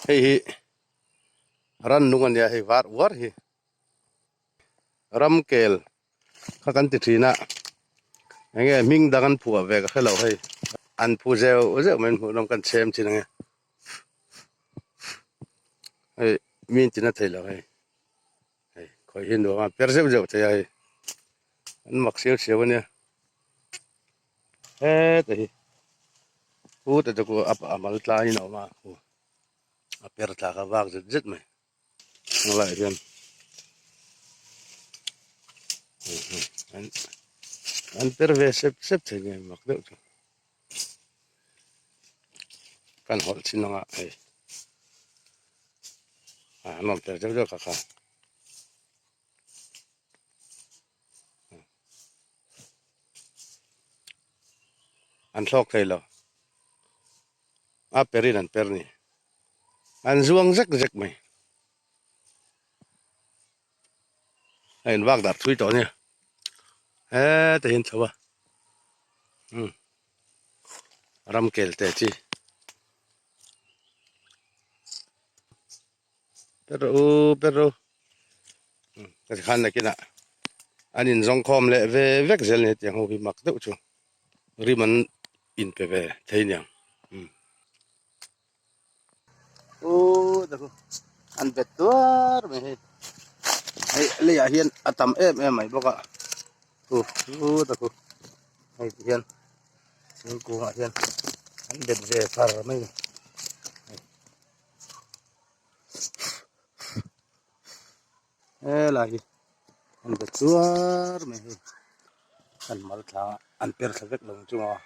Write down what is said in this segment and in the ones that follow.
Hei hi rannung a nia hei var uar hi ram kel kha kan ti thin a enge hming dang an phuah ve ka hre lo hei an phu zeuh zeuh mai hmuh nawm kan chhem thin ang e hei mi in tina thei lo hei hei khawi hi nuam a per zeuh zeuh thei a hei an mak siau siau a nia heta hi pu te chu a mal tlaiin a awm a a per thlak a vak zet zet mai. Helaiah hian an per ve sep sep thei nia mak deuh chu kan hawlh chin anga hei a an rawn per deuh deuh kha kha an thlawk thei lo a perin an per ni. An zuang zek zek mai. A in vak dar thui tawh nia. Heta hian chho a. Um. Ram kel te chi. Pero pero. Ka khan nakinah an in zawng khawm leh ve vek zel ni hetiang ho hi mak deuh chu. Rim an in pe ve thei niang. Um. An bet tuar mai hei hei leiah hian a tam em em mai bawk a u u ta khu hei ti hian thingkungah hian an bet ve far mai a ni helai hi an bet tuar mai hei an mal thla an per thla vek lo ang chu maw.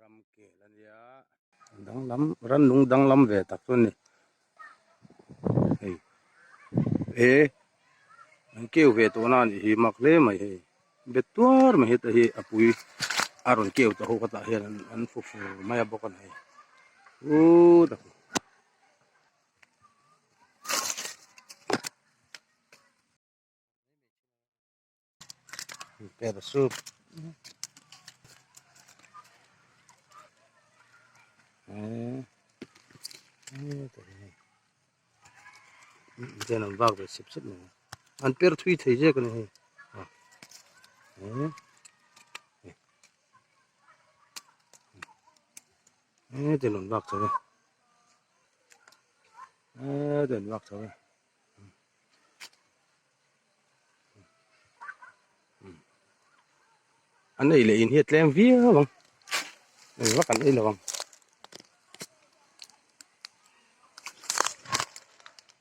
Ram kel a nia danglam rannung danglam ve tak chu a ni hei he an keu ve tawh na a nih hi mak hle mai hei bet tuar mai heta hi a pui a rawn keu ta ho khatah hian an fu fur mai a bawk a ni hei u tak. Per soup. Chen an vak ve sep sep mai. An per thui thei zek a ni hei. Heti an vak chho e. Heti an vak chho e. An ei leh in hi a tlem viau ang. Eng vak an ei lo ang.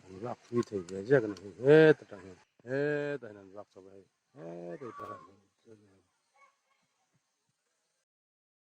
An vak thui thei ve zek a ni hei. Heta tang hian. Heta hian an vak chho a hei. Heta tang hian.